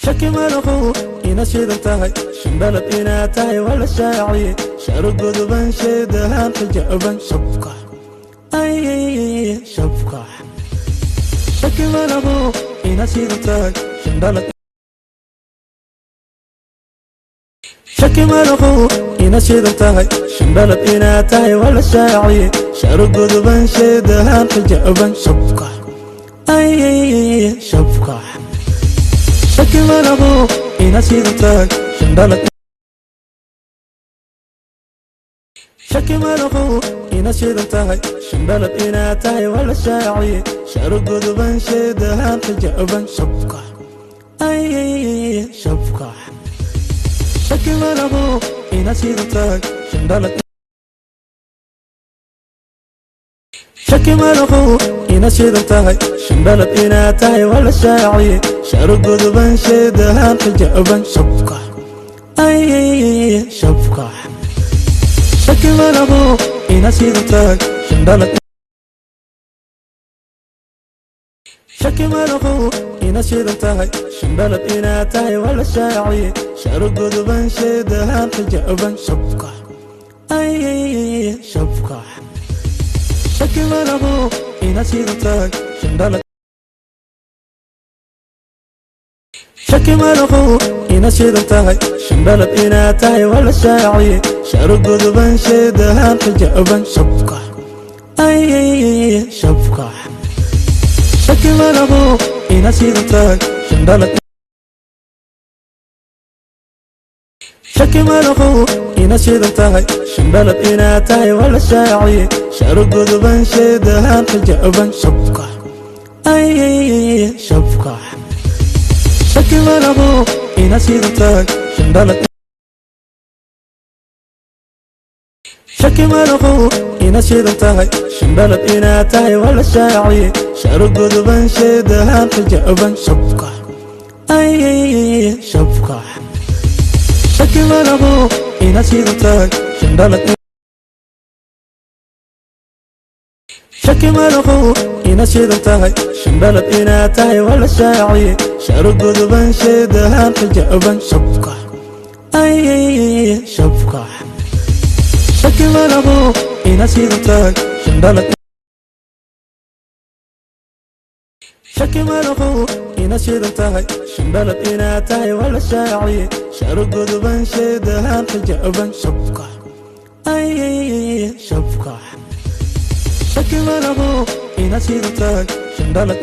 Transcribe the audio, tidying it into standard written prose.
Shaki malaho inaad shidan tahay, shandhalad inaad tahay waa la shaaciyey. Sharo godoban sheedahan xijaaban shabka, ay shabka. Shaki malaho inaad shidan tahay, shandhalad. Shaki malaho inaad shidan tahay, shandhalad inaad tahay waa la shaaciyey. Sharo godoban sheedahan xijaaban shabka, ay shabka. Shaki malaho inaad shidan tahay, shandhalad. Shaki malaho inaad shidan tahay, shandhalad inaad tahay waa la shaaciyey. Sharo godoban sheedahan xijaaban shabka, ay shabka. Shaki malaho inaad shidan tahay, shandhalad. Shaki malaho inaad shidan tahay, shandhalad inaad tahay waa la shaaciyey. Sharo godoban sheedahan xijaaban shabka, ay shabka. Shaki malaho inaad shidan tahay, shandhalad. Shaki malaho inaad shidan tahay, shandhalad inaad tahay waa la shaaciyey. Sharo godoban sheedahan xijaaban shabka, ay shabka. Shaki malaho inaad shidan tahay, shandhalad. Shaki malaho inaad shidan tahay, shandhalad inaad tahay waa la shaaciyey. Sharo godoban sheedahan xijaaban shabka, ay shabka. Shaki malaho inaad shidan tahay, shandhalad. Shaki malaho inaad shidan tahay, shandhalad inaad tahay waa la shaaciyey. Sharo godoban sheedahan xijaaban shabka, ay shabka. Shaki malaho inaad shidan tahay, shandhalad. Shaki malaho inaad shidan tahay, shandhalad inaad tahay waa la shaaciyey. Sharo godoban sheedahan xijaaban shabka, ay shabka. Shaki malaho inaad shidan tahay, shandhalad. Shaki malaho inaad shidan tahay, shandhalad inaad tahay waa la shaaciyey. Sharo godoban sheedahan xijaaban shabka, ay shabka. Shaki malaho inaad shidan tahay, shandhalad. Shaki malaho inaad shidan tahay, shandhalad inaad tahay waa la shaaciyey. Sharo godoban sheedahan xijaaban shabka, ay shabka. Shaki malaho inaad shidan tahay, shandhalad.